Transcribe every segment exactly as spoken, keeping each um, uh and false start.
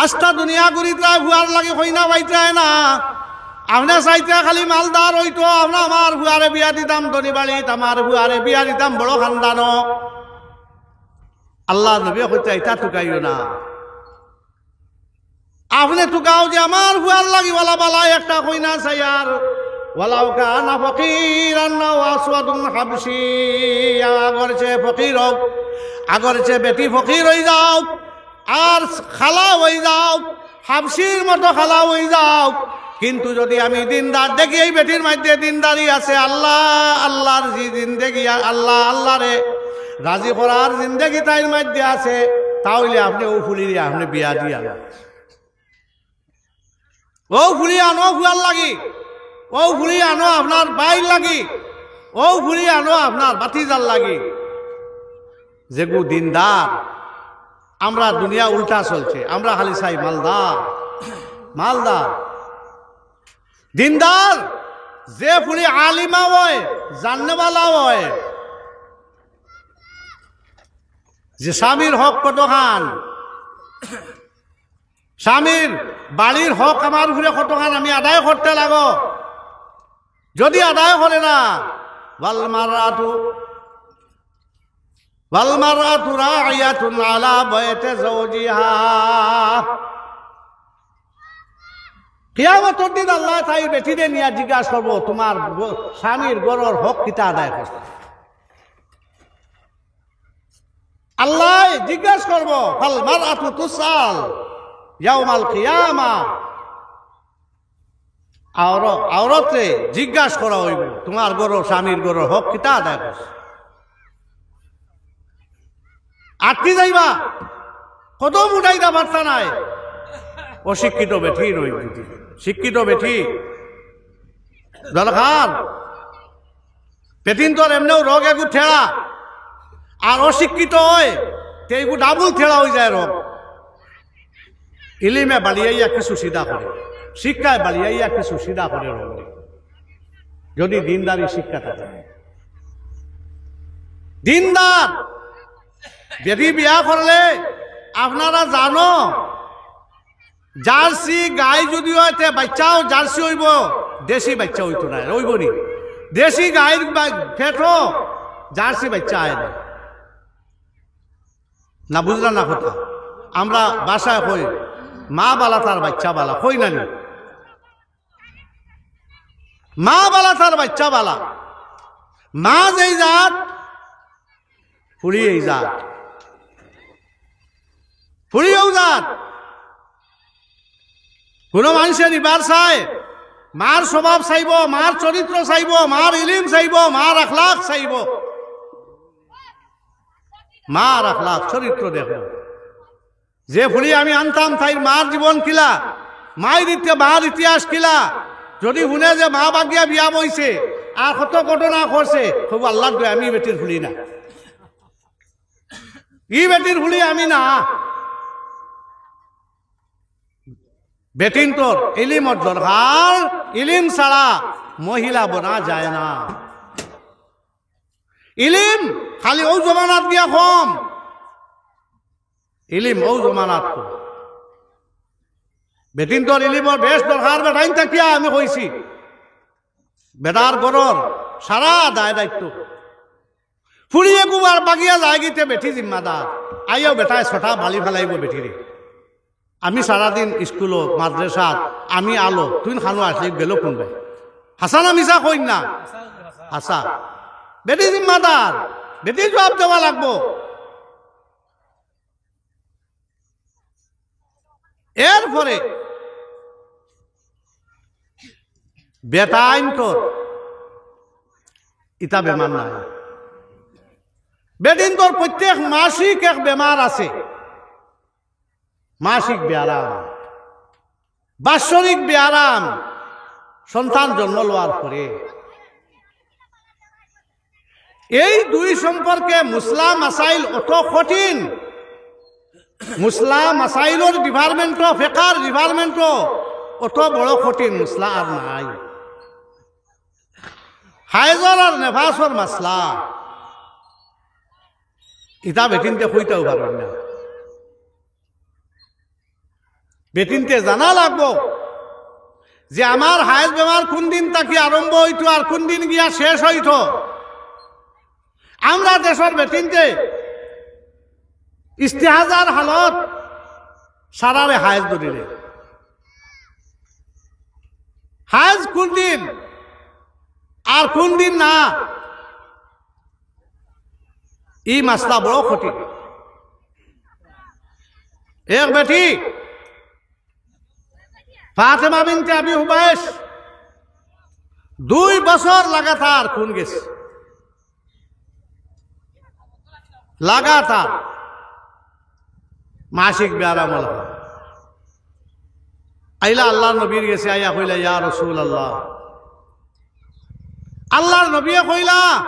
আস্তা দুনিয়া ঘুরিতরায়, ফুয়ার লাগি কইনা পাইতরায় না। আপনে চাইতরা খালি মালদার অইতো, আপনে আমার ফুয়ারে বিয়া দিতাম ধনী বাড়িত, আমার ফুয়ারে বিয়া দিতাম বড় খানদানো। আল্লার নবীয়ে কইতরা, "ইতা তুকাইও না।" আপনে তুকাও যে আমার ফুয়ার লাগি ওলা বালা একটা কইনা চাইয়ার, ওয়ালাউ কানা ফাকিরান আও আসওয়াদুন হাবশিয়্যা, আগর চেয়ে ফকির অউক, আগর চেয়ে বেটি ফকির অইযাউক, আর কালা অইযাউক, হাবশির মতো কালা অইযাউক, কিন্তু যুদি আমি দিনদার দেখি এই বেটির মাঝে দিনদারি আছে, আল্লা, আল্লার জি জিন্দেগি, আল্লা, আল্লারে রাজি করার জিন্দেগি তাইর মাঝে আছে, তা অইলে আপনে অউ ফুড়িরে আপনে বিয়া দিয়া অউ ফুড়ি আনো ফুয়ার লাগি, অউ ফুড়ি আনো আপনার ভাইর লাগি, অউ ফুড়ি আনো আপনার ভাতিজার লাগি। যেগু দিনদার, আমরা দুনিয়া উল্টা চলছে, আমরা খালি চাই মালদার, মালদার। দিনদার, যে ফুড়ি আলিমা অয়, জাননেওয়ালা অয়, যে স্বামীর হক কতখান, স্বামীর বাড়ির হক আমার উপরে কতখান আমি আদায় করতে লাগো। যুদি আদায় করে না, ওয়াল মারআতু, ওয়াল মারআতু রাইয়াতুন আলা বাইতি যাওজিহা। কিয়ামতর দিন আল্লায় তাইর বেটিরে নিয়া জিজ্ঞাসা করবো, "তুমার গ-, স্বামীর ঘরর হক কিতা আদায় করছো?" আল্লায় জিজ্ঞাসা করবো, "ফাল মারআতু তুসআল ইয়াউমাল কিয়ামা।" আওর-, আওরতরে জিজ্ঞাসা করা অইবো, "তুমার ঘরর, স্বামীর ঘরর হক কিতা আদায় করছো?" আটকি যাইবা, কদম উঠাইতা পারতা নায়। অশিক্ষিত বেটি রইল, শিক্ষিত বেটি দরকার। বেটিন্তর এমনেও রগ এগু ঠেড়া, আর অশিক্ষিত অয়, তে এগু ডাবল ঠেড়া অইযায় রগ। ইলিমে বাড়িয়াইয়া কিছু সিধা করে, শিক্ষায় বাড়িয়াইয়া কিছু সিধা করে রগ। যুদি দিনদারি শিক্ষা থাকে, দিনদার বেটি বিয়া করলে আপনারা জানো, জার্সি গাই যুদি অয়, তে বাইচ্চাও জার্সি অইবো, দেশি বাইচ্চা অইতো নায়, অইবো নি? দেশি গাইর বা-, পেটো জার্সি বাইচ্চা আয় না। না বুঝলা না কথা? আমরা ভাষায় কই, "মা বালা তার বাইচ্চা বালা", কই না নি? মা বালা তার বাইচ্চা বালা। মা যেই জাত, ফুড়ি এই জাত। ফুড়ি অউ জাত। কুনু মানষে নিবার চায়, মার স্বভাব চাইবো, মার চরিত্র চাইবো, মার ইলিম চাইবো, মার আখলাক চাইবো। মার আখলাক, চরিত্র দেখবো। যে ফুড়ি আমি আনতাম, তাইর মার জীবন কিলা, মাইর ইতি-, মার ইতিহাস কিলা, যুদি হুনে যে মা বাগিয়া বিয়া বইছে, আর কত ঘটনা করছে, কইবো, "আল্লার দোহাই, আমি ই বেটির ফুড়ি না, ই বেটির ফুড়ি আমি না।" বেটিন্তর ইলিমর দরকার, ইলিম ছাড়া মহিলা বনা যায় না। ইলিম খালি অউ জমানাত গিয়া কম, ইলিম অউ জমানাত কম। বেটিন্তর ইলিমর বেশ দরকার, বেটাইন থাকিয়া আমি কইছি, বেটার ঘরর সারা দায় দায়িত্ব। ফুড়ি এগুবার বাগিয়া যায়গি তে বেটি জিম্মাদার, আইয়াও বেটায় ছটা বালি ফালাইবো বেটিরে। আমি সারাদিন স্কুলো, মাদ্রাসাত, আমি আলো, তুইন খানো আসলে গেল কুনবায়? হাছা না মিছা কইন না? হাছা। বেটি জিম্মাদার, বেটি জবাব দেওয়া লাগবো। এরপরে বেটাইন্তর ইতা বেমার নাই। বেটিন্তর প্রত্যেক মাসিক এক বেমার আছে। মাসিক ব্যারাম, বাৎসরিক ব্যারাম, সন্তান জন্ম লওয়ার পরে। এই দুই সম্পর্কে মুসলা মাসাইল অত কঠিন, মুসলা মাসাইলর ডিপার্টমেন্টও, ফেকার ডিপার্টমেন্টও অত বড় কঠিন মুসলা আর নাই। হায়জর আর নেফাসর মাসলা, ইতা বেটিন্তে কইতাও পারইন না। বেটিন্তে জানা লাগবো যে আমার হায়েজ বেমার কুন দিন থাকি আরম্ভ অইতো আর কুন দিন গিয়া শেষ অইতো। আমরা দেশর বেটিন্তে ইস্তেহাজার হালত সারারে হায়েজ ধরিলে। হায়েজ কুন দিন আর কুন দিন না, ই মাসলা বড় কঠিন। এক বেটি ফাতেমা বিনতে আবি হুবাইশ দুই বছর লাগাতার খুন গেছে, লাগাতার মাসিক বেয়ারাম অলা। আইলা আল্লাহর নবীর গেছে, আইয়া কইলা, "ইয়া রাসূলুল্লাহ।" আল্লাহর নবীয়ে কইলা,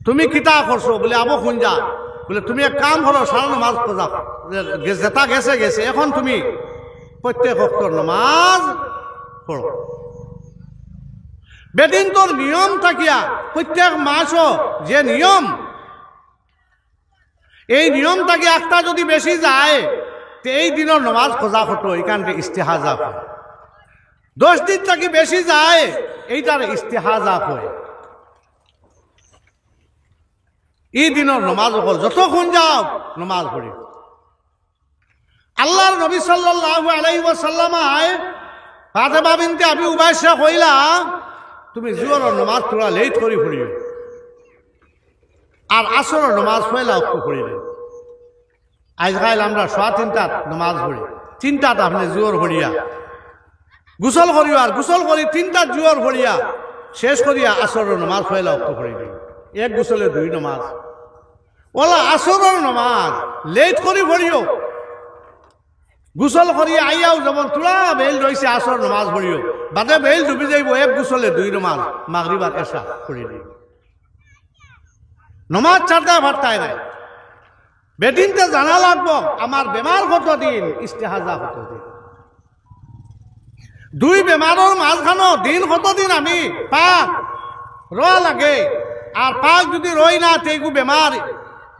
"তুমি কিতা করছো?" বলে, "আবো কুন যা।" বলে, "তুমি এক কাম করো, সারা নমাজ কাজা করো। গে-, যেটা গেছে গেছে, এখন তুমি প্রত্যেক ওয়াক্তর নমাজ পড়ো।" বেটিন্তর নিয়ম থাকিয়া প্রত্যেক মাসও যে নিয়ম, এই নিয়ম থাকি একটা যদি বেশি যায়, তে এই দিনর নমাজ কাজা করতো, ইখানরে ইস্তেহাজা কয়। দশ দিন থাকি বেশি যায়, এইটারে ইস্তেহাজা কয়। ই দিনর নমাজ অকল যতক্ষণ যাও, নমাজ পড়ি। আল্লাহর নবী সাল্লাল্লাহু আলাইহি ওয়াসাল্লাম আয়, ফাতেমা বিনতে আবি উবাইশরে কইলা, "তুমি জোহরর নমাজ থুড়া লেট করি পড়িও, আর আসরর নমাজ পয়লা ওয়াক্ত পড়িও।" আইজকাইল আমরা সোয়া তিনটাত নমাজ পড়ি, তিনটাত আপনে জোহর পড়িয়া গোসল করিও, আর গোসল করি তিনটাত জোহর পড়িয়া শেষ করিয়া আসরর নমাজ পয়লা ওয়াক্ত পড়িও। এক গোসলে দুই নমাজ। অলা আসরর নমাজ লেট করি পড়িও। গোসল করি আইয়াও যেমন থুড়া বেইল রইছে, আসর নমাজ পড়িও। বাদে বেইল ডুবি যাইবো, এক গোসলে দুই নমাজ, মাগরিব আর এশা পড়ি দিও। নমাজ ছাড়তায় পারতায় নায়। বেটিন্তে জানা লাগবো, আমার বেমার কতদিন, ইস্তেহাজা কতদিন। দুই বেমারর মাঝখানো দিন কতদিন আমি পাক রওয়া লাগে, আর পাক যদি রই না, তে এগু বেমার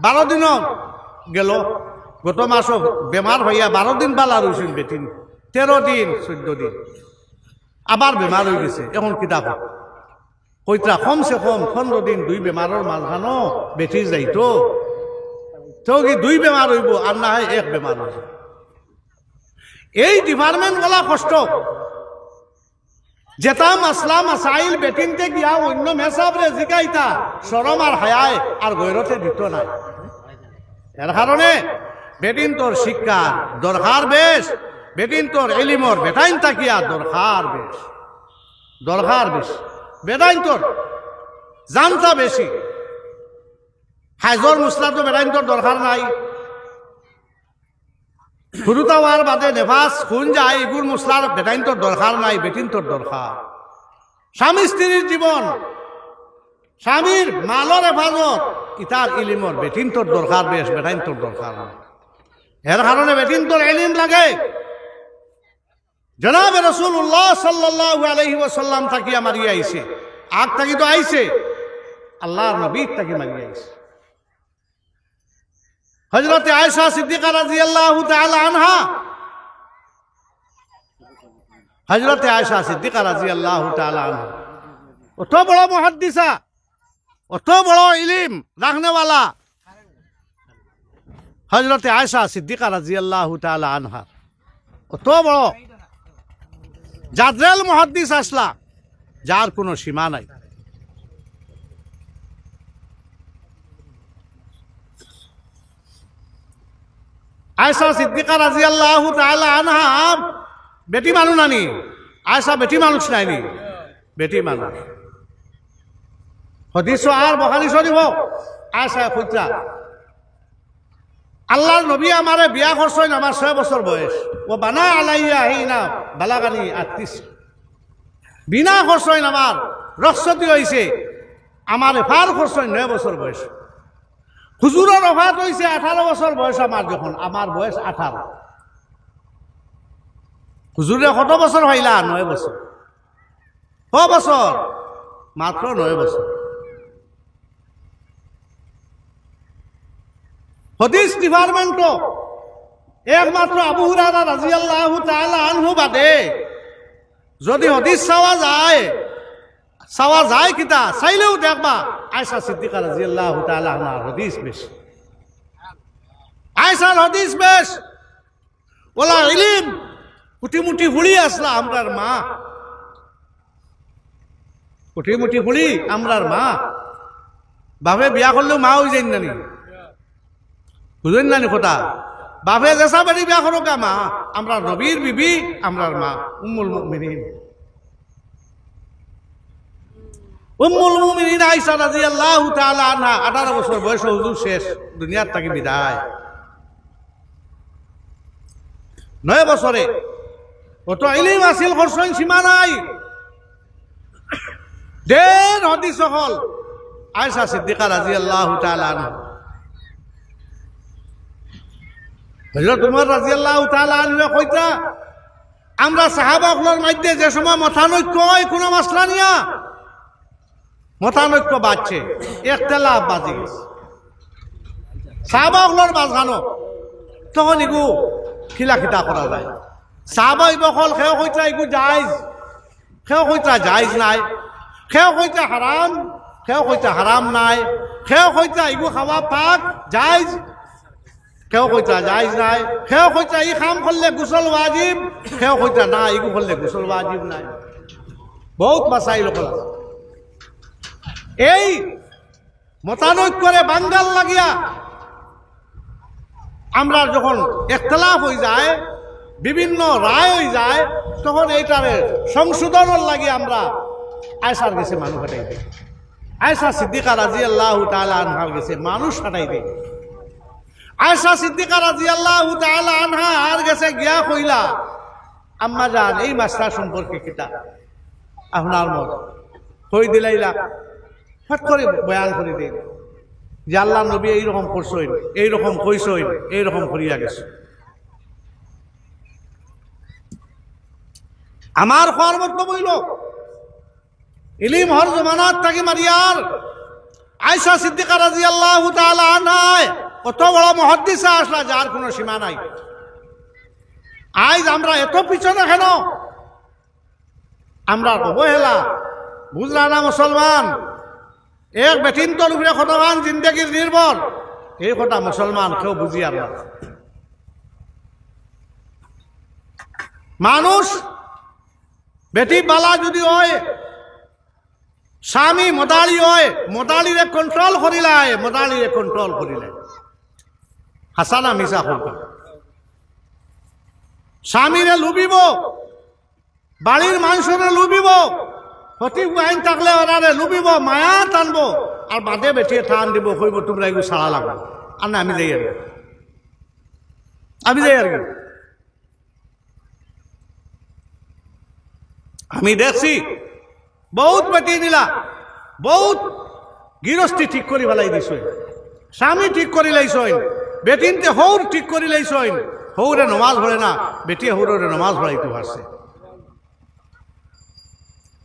বারো দিনও গেল। গত মাসও বেমার হইয়া বারো দিন বালা রইছিল বেটিন, তেরো দিন, চৌদ্দ দিন আবার বেমার হই গেছে। এখন কিতা কর? কইতরা কমসে কম পনেরো দিন দুই বেমারর মাঝখানো বেটি যাইতো, তো কি দুই বেমার হইবো, আর না হয় এক বেমার হইবো। এই ডিপার্টমেন্ট ওলা কষ্ট। যেটা মাসলা মাসাইল বেটিন্তে গিয়া অন্য মেসাবরে জিকাইতা, শরম আর হায়ায় আর গয়রতে দিত নায়। এর কারণে বেটিন্তর শিক্ষা দরকার বেশ, বেটিন্তর ইলিমর বেটাইন থাকিয়া দরকার বেশ, দরকার বেশ। বেটাইন্তর জানতা বেশি। হাইজর মুসলা তো বেটাইন্তর দরকার নাই। হুরুতা অওয়ার বাদে নেফাস, খুন যায়, ইগুর মুসলার বেটাইন্তর দরকার নাই, বেটিন্তর দরকার। স্বামী স্ত্রীর জীবন, স্বামীর মালর হেফাজত, ইতার ইলিমর বেটিন্তর দরকার বেশ, বেটাইন্তর দরকার নাই। এর কারণে বেটিন্তর ইলিম লাগে। জনাবে রাসূলুল্লাহ সাল্লাল্লাহু আলাইহি ওয়াসাল্লাম থাকিয়া মারিয়া আইছে, আগ থাকি তো আইছে, আল্লাহর নবীর থাকি মারিয়া আইছে। হযরতে আয়েশা সিদ্দিকা রাদিয়াল্লাহু তাআলা আনহা, হযরতে আয়েশা সিদ্দিকা রাদিয়াল্লাহু তাআলা আনহা, অত বড় মুহাদ্দিসা, অত বড় ইলিম রাখনেওয়ালা, হযরতে আয়েশা সিদ্দিকা রাদিয়াল্লাহু তাআলা আনহা, অত বড় জাদরেল মুহাদ্দিস আছলা, যার কোনো সীমা নাই। আয়েশা সিদ্দিকা রাদিয়াল্লাহু তাআলা আনহা বেটি মানুষ নানি? আয়েশা বেটি মানুষ নায়নি? বেটি মানুষ। হাদিস আর বুখারী শরীফ হোক, আয়েশা কইতরা, আল্লাহর নবী আমারে বিয়া করছইন আমার ছয় বছর বয়স। "ওয়া বানা আলাইয়া হিনা বালাগানি আতিস।" বিনা করছইন আমার, রুখসতি অইছে, আমারে পার করছইন নয় বছর বয়স। হুজুরর ওফাত অইছে আঠারো বছর বয়স আমার, যখন আমার বয়স আঠারো। হুজুরে কত বছর পাইলা? নয় বছর। ক বছর? মাত্র নয় বছর। হাদিস ডিপার্টমেন্টও একমাত্র আবু হুরায়রা রাদিয়াল্লাহু তাআলা আনহু বাদে যদি হাদিস চাওয়া যায়, চাওয়া যায় কিতা, চাইলেও দেখবা আয়েশা সিদ্দিকা রাদিয়াল্লাহু তাআলা আনহার হাদিস বেশ, আয়েশার হাদিস বেশ। ওলা ইলিম, কুটি মুটি ফুড়ি আছলা আমরার মা, কুটি মুটি ফুড়ি আমরার মা। বাপে বিয়া করলেও মা অই যাইন না নি? বুঝইন না নি কথা? বাপে যেসা বেটি বিয়া করউক্কা মা, আমরার নবীর বিবি, আমরার মা, উম্মুল মুমিনিন। উম্মুল মুমিনিন আয়েশা রাদিয়াল্লাহু তাআলা আনহা আঠারো বছর বয়সে হুজুর শেষ, দুনিয়ার থাকি বিদায়। নয় বছরে অত ইলিম হাসিল করছইন, সীমা নাই। ঢের হাদিস অকল আয়েশা সিদ্দিকা রাদিয়াল্লাহু তাআলা আনহা। হযরত উমর রাদিয়াল্লাহু তাআলা আনহু কইতা, আমরা সাহাবা অকলর মধ্যে যে সময় মতানৈক্য অয় কোনো মাসলা নিয়া, মতানৈক্য বাড়ছে, ইখতিলাফ বাজি গেছে। সাহাবা অকলর মাঝখানো তখন ইগু কিলা কিতা করা যায়। সাহাবা অকল কেউ কইতা ইগু জায়েজ, কেউ কইতা জায়েজ নায়, কেউ কইতা হারাম, কেউ কইতা হারাম নায়, কেউ কইতা ইগু খাওয়া পাক, জায়েজ, কেউ কইতা জায়েজ নায়, কেউ কইতা ই কাম করলে গোসল ওয়াজিব, কেউ কইতা না, ইগু করলে গোসল ওয়াজিব নায়। বহুত মাসাইল অকল আছে। এই মতানৈক্যরে ভাঙ্গার লাগিয়া আমরা যখন ইখতিলাফ অই যায়, বিভিন্ন রায় অই যায়, তখন এইটারে সংশোধনর লাগি আমরা আয়েশার গেছে মানুষ পাঠাই দেই। আয়েশা সিদ্দিকা রাদিয়াল্লাহু তাআলা আনহার গেছে মানুষ পাঠাই দেই। আয়েশা সিদ্দিকা রাদিয়াল্লাহু তাআলা আনহার গেছে গিয়া কইলা, আম্মা জান, এই মাসলা সম্পর্কে কিতা আপনার মত? কই দিলাইলা, ফট করি বয়ান করি দেই যে আল্লার নবী এইরকম করছইন, এইরকম কইছইন, এইরকম করিয়া গেছে। আমার কওয়ার মতলব অইলো, ইলিম হর জমানাত থাকি মারিয়ার আয়েশা সিদ্দিকা রাদিয়াল্লাহু তাআলা আনহায় কত বড় মুহাদ্দিসা আছলা, যার কোনো সীমা নাই। আইজ আমরা এত পিছনে কেন? আমরা অবহেলা, বুঝলা না মুসলমান? এক বেটিন্তর উপরে কতখান জিন্দেগির নির্ভর, এই কথা মুসলমান কেউ বুঝিয়ার না। মানুষ বেটি বালা যদি অয়, স্বামী মদালি অয়, মদালিরে কন্ট্রোল করিলায়, মদালিরে কন্ট্রোল করিলায়। হাছা না মিছা কউক্কা? স্বামীরে লুবিব, বাড়ির মানষরে লুবিব, হতি পুয়াইন থাকলে ওরারে লুবিব, মায়া টানবো, আর বাদে বেটিয়ে টান দিব, কইব, "তুমরা এগু ছাড়া লাগবো, আর না আমি যাই আর কি, আমি যাই আর কি।" আমি দেখছি বহুত বেটি নিলা, বহুত গিরস্তি ঠিক করি ফালাই দিছইন, স্বামী ঠিক করি লাইছইন, বেটিন্তে হৌর ঠিক করি লাইছইন, হৌরে নমাজ পড়ে না, বেটিয়ে হৌররে নমাজ পড়াইতো পারছে,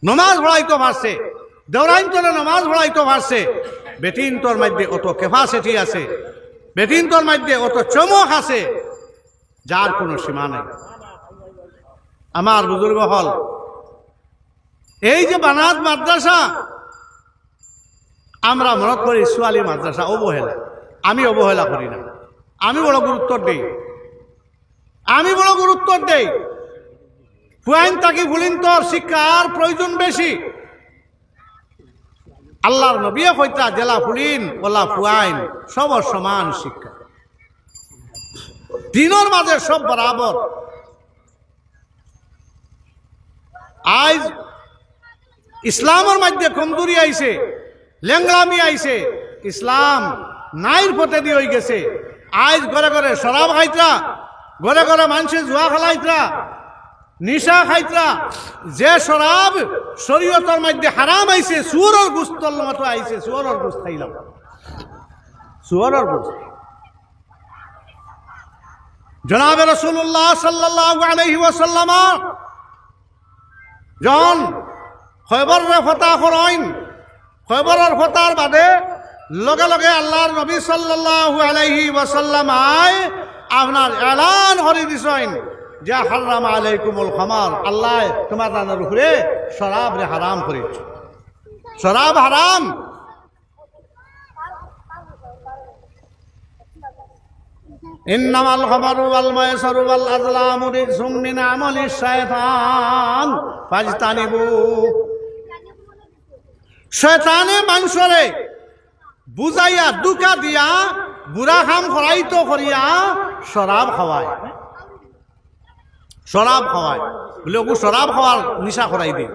নমাজ পড়াইতো পারছে, দেওরাইন্তরে নমাজ পড়াইতো পারছে। বেটিন্তর মধ্যে অত ক্যাপাসিটি আছে, বেটিন্তর মধ্যে অত চমক আছে, যার কোনো সীমা নাই। আমার বুজুর্গ অকল, এই যে বানাত মাদ্রাসা, আমরা মনে করি ছোৱালী মাদ্রাসা অবহেলা, আমি অবহেলা করি না, আমি বড় গুরুত্ব দেই, আমি বড় গুরুত্ব দেই। পুয়াইন থাকি ফুলিন্তর শিক্ষার প্রয়োজন বেশি। আল্লার নবিয়ে কইতা, "যেলা ফুলিন, ওলা পুয়াইন, সব সমান শিক্ষা।" দিনর মাঝে সব বরাবর। আইজ ইসলামর মধ্যে কমজুরি আইছে, লেংড়ামি আইছে, ইসলাম নাইর পথে দি অই গেছে। আইজ ঘরে ঘরে শরাব খাইতরা, ঘরে ঘরে মানষে জুয়া খেলাইতরা, নিশা খাইতরা। যে শরাব শরীয়তর মধ্যে হারাম আইছে, শুয়োরর গোস্তর মতো আইছে, শুয়োরর গোস্ত খাইলাম, শুয়োরর গোস্ত। জনাবে রাসূলুল্লাহ সাল্লাল্লাহু আলাইহি ওয়াসাল্লাম যখন খয়বররে ফতহ করইন, খয়বরর ফতহর বাদে লগে লগে আল্লার নবী সাল্লাল্লাহু আলাইহি ওয়াসাল্লাম আয় আপনার এলান করি দিছইন যে হারাম আলাইকুমুল খামার, আল্লায় তুমার জানর উপরে শরাবরে হারাম করিছে। শরাব হারাম। ইন্নামাল খামারু ওয়াল মাইসারু ওয়াল আজলামু রিজসুম মিন আমালিশ শাইতান ফাজতানিবু। শয়তানে মানষরে বুঝাইয়া, ধোঁকা দিয়া, বুরা কাম করাইতো করিয়া শরাব খাওয়ায়। শরাব খাওয়ায়। বলে, "ওগু শরাব খাওয়ার নিশা করাই দে।"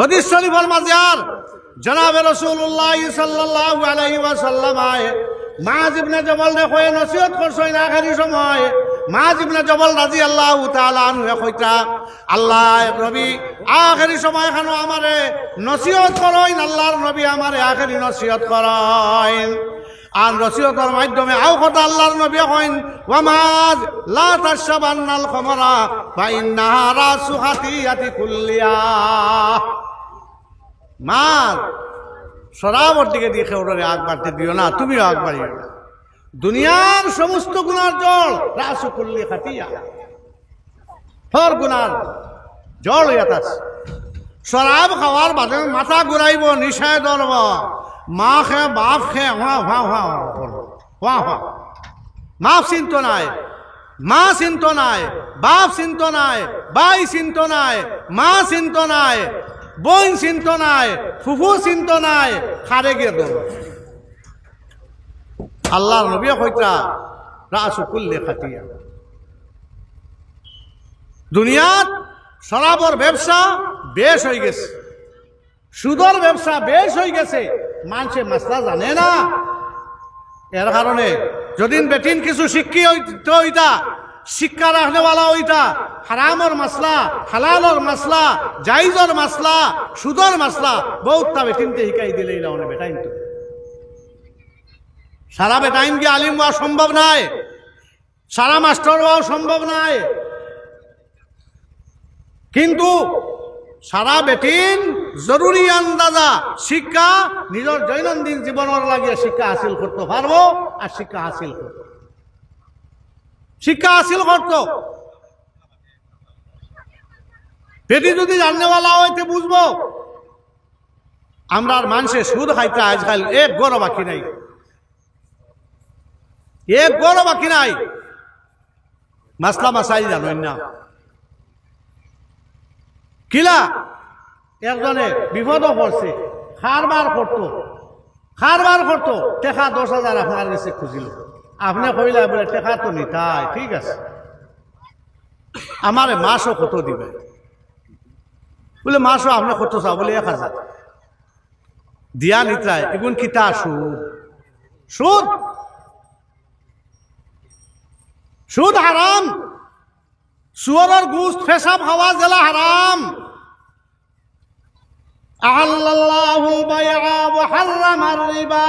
হাদিস শরিফর মাঝে আর জনাবে রাসূলুল্লাহ সাল্লাল্লাহু আলাইহি ওয়াসাল্লাম আয় মুআজ ইবনে জবলরে কয়ে নসিহত করছইন আখেরি সময়। মুআজ ইবনে জবল রাদিয়াল্লাহু তাআলা আনহুয়ে কইতা, "আল্লাহর নবী আখেরি সময় খানো আমারে নসিহত করইন, আল্লাহর নবী আমারে আখেরি নসিহত করইন।" আর নসিহতর মাধ্যমে আও কথা আল্লাহর নবী কইন, "ওয়া মুআজ, লা তাশরাবান্নাল খামরা, ফা ইন্নাহা রাসু খাতিয়াতি কুল্লিহা।" মুআজ, শরাবর দিকে দি কেউরে আগ বাড়তে দিও না, তুমিও আগ বাড়িও না। দুনিয়ার সমস্ত গুনার জড়, রাসু কুল্লি খাতিয়া। হর গুনার জড় অইয়া আছে। শরাব খাওয়ার বাদে মাথা ঘুরাইবো, নিশায় ধরবো। মা খে, বাপ খে, হুয়া, হুয়া, হুয়া, হুয়া করবো। হুয়া, হুয়া। বাপ চিনতো নায়, মা চিনতো নায়, বাপ চিনতো নায়, ভাই চিনতো নায়, মা চিনতো নায়, বইন চিনতো নায়, ফুফু চিনতো নায়, কারে গিয়া ধরবো। আল্লাহর নবী কইতা, "রাসু কুল্লি খাতিয়া।" দুনিয়াত শরাবর ব্যবসা বেশ অইগেছে, সুদর ব্যবসা বেশ অইগেছে, মানষে মাসলা জানে না। এর কারণে যদিন বেটিন কিছু শিক্ষিত অইতা, শিক্ষা রাখনেওয়ালা অইতা, হারামর মাসলা, হালালর মাসলা, জাইজর মাসলা, সুদর মাসলা, বউততা বেটিনতে হিকাই দিলে ইলা অনে বেটাইন তো। সারা বেটাইন গিয়া আলিম অওয়া সম্ভব নায়, সারা মাস্টার অওয়াও সম্ভব নায়, কিন্তু সারা বেটিন জরুরি আন্দাজা শিক্ষা, নিজর দৈনন্দিন জীবনর লাগিয়া শিক্ষা হাসিল করতো পারবো, আর শিক্ষা হাসিল করতো, শিক্ষা হাসিল করতো। বেটি যদি জাননেওয়ালা অয়, তে বুঝবো। আমরার মানষে সুদ খাইতা আইজকাইল এক ঘরও বাকি নাই, এক ঘরও বাকি নাই। মাসলা মাসাইল জানইন না। কিলা? একজনে বিপদো পড়ছে, কারবার করতো, কারবার করতো, টেকা দশ হাজার আপনার গেছে খুজিল। আপনে কইলা বুলে, "টেকা তো নিতায়, ঠিক আছে, আমারে মাসো কত দিবায়?" বুলে, "মাসো আপনে কত চাও?" বুলে, "এক হাজার।" দিয়া নিতায়, এগুন কিতা সুদ? সুদ, সুদ হারাম। শুয়রর গুস্ত, পেশাব খাওয়া যেলা হারাম। আহাল্লাল্লাহুল বাইআ ওয়া হাররামার রিবা।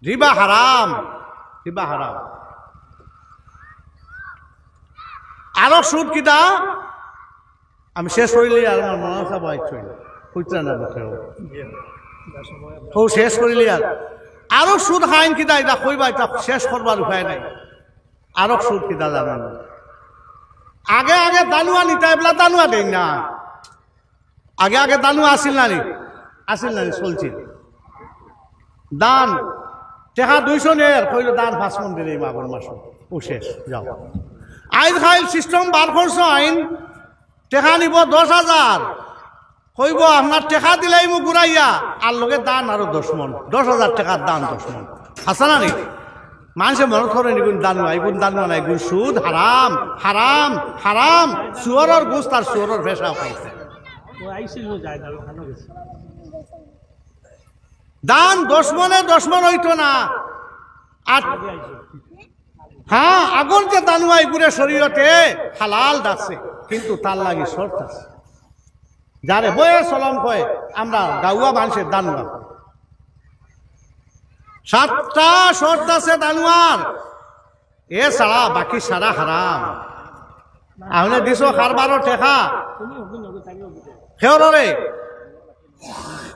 রিবা হারাম, রিবা হারাম। আরো সুদ কিতা? আমি শেষ করিলে আর আমার মনে হয় সবাই ছুঁই না। কইতা না মুখে ও। ও শেষ করিলে আর। আরো সুদ খাইন কিতা, এটা কইবা, এটা শেষ করবার উপায় নাই। আরো সুদ কিতা জানেন? আগে আগে দানুয়া নিতা, এবলা দানুয়া দেই না। আগে আগে দানুয়া আছিল না নি? আছিল না নি? চলছিল। দান, টেকা দুইশো নের, কইলো, "দান পাঁচ মন দিলে এই মাঘর মাসো।" ও শেষ, যাও। আইজ খাইল সিস্টেম বার করছো আইন, টেকা নিব দশ হাজার, কইব, "আপনার টেকা দিলাইমু ঘুরাইয়া, আর লগে দান আরো দশ মন, দশ হাজার টেকার দান দশ মন।" হাছা না নি? মানষে মনে করে নি, "গুণ দানুয়া, এগুন দানুয়া নাই, এগুন সুদ হারাম, হারাম, হারাম, শুয়রর গুস্ত আর শুয়রর পেশাব খাইছে।" দান দশ মনে দশ মন অইতো না। আর হ্যাঁ, আগর যে দানুয়া ইগুরে শরীয়তে হালাল ডাকছে, কিন্তু তার লাগি শর্ত আছে। যারে বয়ে সলম কয়, আমরা গাউয়া মানষে দানুয়া। সাতটা শর্ত আছে দানুয়ার, এ ছাড়া বাকি সারা হারাম। আপনে দিছো কারবারো টেকা, কেউররে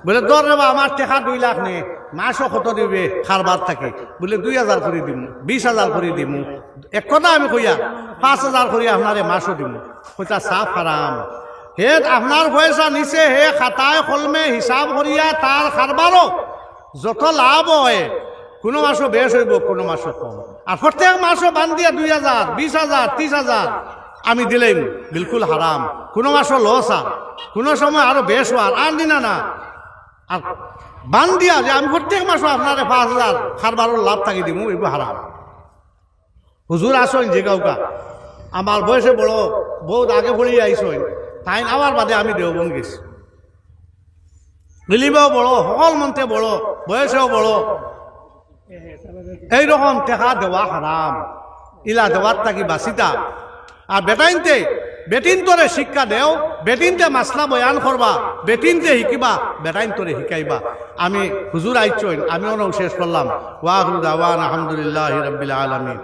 বুলে, "ধর রে বা, আমার টেকা দুই লাখ নে, মাসো কত দিবে কারবার থাকি?" বুলে, "দুই হাজার করি দিমু, বিশ হাজার করি দিমু।" এক কথা আমি কইয়ার, "পাঁচ হাজার করি আপনারে মাসো দিমু।" কইতা, "সাফ হারাম।" হে আপনার পয়সা নিছে, হে খাতায় কলমে হিসাব করিয়া তার কারবারো যত লাভ অয়, কুনু মাসো বেশ অইবো, কুনু মাসো কম। আর প্রত্যেক মাসো বান্দিয়া দুই হাজার, বিশ হাজার, ত্রিশ হাজার আমি দিলাইমু, বিলকুল হারাম। কুনু মাসো লস আর, কুনু সময় আরো বেশ অওয়ার, আর দিনা না। আর বান্দিয়া যে আমি প্রত্যেক মাসো আপনারে পাঁচ হাজার কারবারর লাভ থাকি দিমু, ইগু হারাম। হুজুর আছইন জিগাউক্কা, আমার বয়সে বড়, বউত আগে পড়িয়া আইছইন, তাইন আওয়ার বাদে আমি দেওবন্দ গেছি। ইলিমেও বড়, হকল মন্তে বড়, বয়সেও বড়। এইরকম টেকা দেওয়া হারাম, ইলা দেওয়ার থাকি বাঁচিতা। আর বেটাইন্তে, বেটিন্তরে শিক্ষা দেও, বেটিন্তে মাসলা বয়ান করবা, বেটিন্তে হিকিবা, বেটাইন্তরে হিকাইবা। আমি হুজুর আইছইন, আমি অনো শেষ করলাম। ওয়া আখিরু দাওয়ানা আলহামদুলিল্লাহি রাব্বিল আলামিন।